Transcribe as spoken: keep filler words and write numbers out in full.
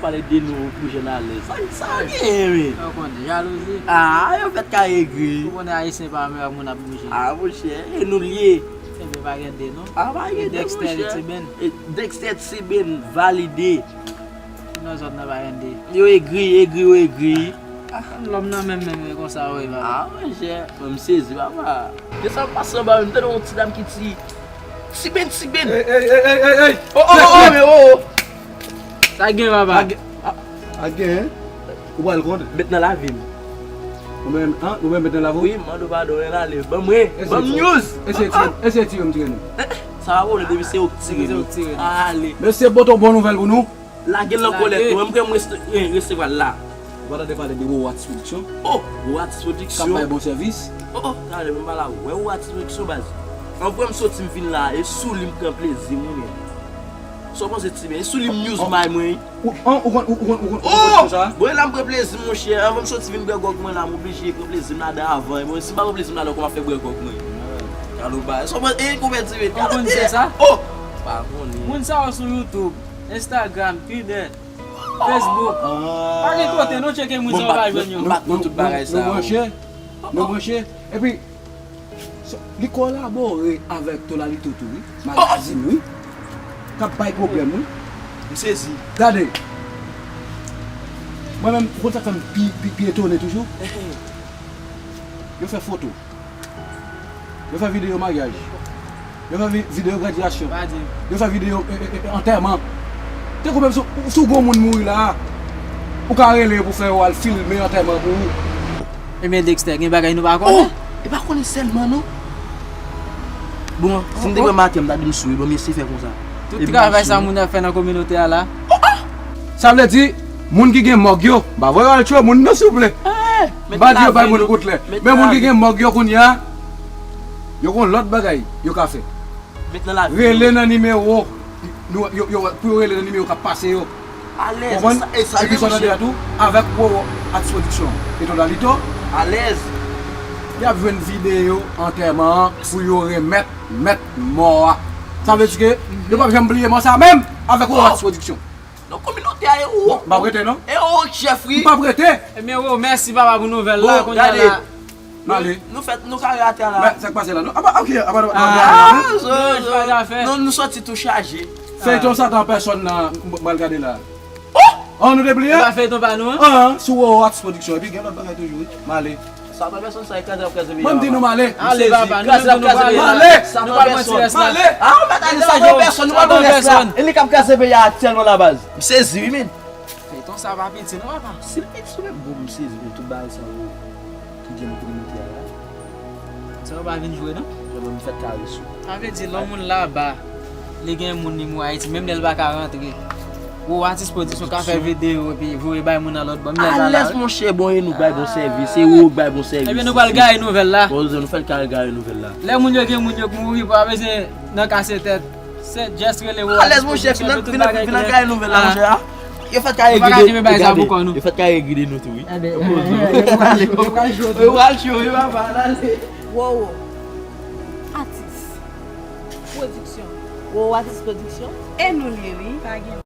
Pale de nou pou jèn alèz. Sa, sa gen, men. Yo konn jalouzi. Ah, yo fèk ka egri. Ou konnen Ayisyen pa menm ak moun ap bouje. Ah, monchè, e nou l ye. Enben, pa gen de, non. Ah, pa gen de, Dexter monchè. Tiben. E Dexter Tiben valide. Nan zòn nan pa gen de. Yo egri, egri, yo egri. Ah, lòm nan menm, menm, e konsa, wi, papa. Ah, monchè, mwen, m sezi, papa. De sa m pase anba, m tande yon ti dam ki di, Tiben, Tiben. Ey, ey, ey, ey, ey, ey. Oh, oh, oh, oh, men, oh, oh. Sa gen, papa? A gen, a, a gen, hein? Ou pral kont? Met nan lavi m. Ou menm, hein? Ou menm met nan lavi w? Wi, m mande w padon, lè n ale. Ban m re, ban m news. Eseye tire, eseye tire m, tire nou. Sa pa pwoblèm, depi se ou k tire nou. Ale. Mesye, pote yon bon nouvèl pou nou. Lage l nan kòlèt nou. Mwen, m prè m reste, eh, resevwa l la. Ou pa tande pale de Wowo Artist Production? Oh, Wowo Artist Production. K ap bay bon sèvis. Oh, oh, talè, m pa la wè Wowo Artist Production, baz. Anvan m soti, m vin la, e sou li m pran plezi m, wi, men. Sa w panse, Tiben? E sou li m news may mwen. Ou, an, ou konn, ou, ou konn, ou konn, ou konn sa? Bon, e la m pran plezi m, monchè. Anvan m soti vin bwè gwòg mwen la, m oblije pran plezi m ladan avan. E bon, si m pa pran plezi m ladan, kòman m ap fè bwè gwòg mwen? Talè w ba. Sa w panse, e konbyen Tiben? Ou konn se sa? Oh! Pa konnen. Moun sa yo sou YouTube, Instagram, Twitter, Facebook. Ah. Pa gen kote non tcheke moun sa yo pa jwenn yo. M pa konn tout bagay sa yo. Nou branche. Nou branche. Epi, li kolabore avèk Tolalito tou, wi. Magazin, wi. K ap bay pwoblèm, wi. M sezi. Gade. Mwen menm, ou konn sa k fè m pi, pi, pi etone toujou? Yo fè foto. Yo fè videyo maryaj. Yo fè vi-, videyo gradyasyon. Yo fè videyo, e, e, e, antèman. Te kou menm si, si w gon moun mouri la, ou ka rele yo pou fè yo al filme antèman pou ou. Ebyen, Dexter, gen bagay nou pa konnen. Oh! E pa konnen sèlman, non. Bon, si m te pran maten, m ta di m sou, bon, mesye fè konsa. Tout travay sa moun ap fè nan kominote a la. Sa vle di, moun ki gen mòg yo, m pa voye yo al tchwe moun, non, souple. M pa di yo bay moun kout lè. Men moun ki gen mòg yo kounye a, yo gon lòt bagay yo ka fè. Rele nan nimewo, nou, yo, yo, pou yo rele nan nimewo k ap pase yo. Alèz. Konprann? Epi sa w tande a tou, avèk Wowo Artist Production e Tolalito. Alèz. Y ap jwenn videyo antèman an pou yo remèt mèt mò a. Sa vle di ke yo p ap janm bliye mò sa menm avèk Wowo Artist Production. Non, kominote a e ou. M p ap rete, non. E ou, Jeffrey. M p ap rete. Ebyen, Wowo, mèsi, papa, pou nouvèl la. Bon, kounye a gade. La. M ale. Nou fèt, nou kare atè la. Sa k pase la, non? Apa, ok, apa, apa, apa, apa, non, non, non, non, nou soti tou chaje. Feyton Satan an pèsòn nan, m, m pral gade la. Oh! An, nou te bliye? Ou pa feyton pa nou, an? An, sou Wowo Artist Production. Epi gen lòt bagay toujou, wi. M ale. Satan pèsòn sa, e kraze l ap kraze peyi a. Mwen, m di nou m ale. Ale, papa, nou menm tou nou prale. M ale. Nou pral pran ti rès la. M ale. Ah, ou mèt ale, Satan pèsòn, nou pral pran rès la. E li k ap kraze peyi a aktyèlman la, baz. M sezi, wi, men. Feyton sa pa piti non, papa. Si l piti, men bon, m sezi, men tout bagay sa yo ki gen nan kominote a la. Sa yo pa vin jwe, non? Yo menm fèt kare sou. Sa vle di, lè yon moun laba, li gen moun li mou Ayiti, menm lè l pa ka rantre. Wowo Artist Production ka fè videyo epi voye bay moun nan lòt bò, menm lè l pa la. Alèz, monchè, bon, e nou k bay bon sèvis, e ou k bay bon sèvis. Ebyen, nou pral gaye nouvèl la. Bon, nou fèt kare gaye nouvèl la. Lè moun yo gen moun yo k mouri, pa bezwen nan kase tèt. Se just rele Wowo Artist Production, epi tout bagay klè. Alèz, monchè, vin, vin, vin gaye nouvèl la, monchè, a. Yo fèt ka egri de, yo fèt ka egri de nou tou, wi. Ebyen, yo pral cho tou. Yo pral cho, wi, papa, ale. Wowo Artist Production. Wowo Artist Production. E nou l ye, wi.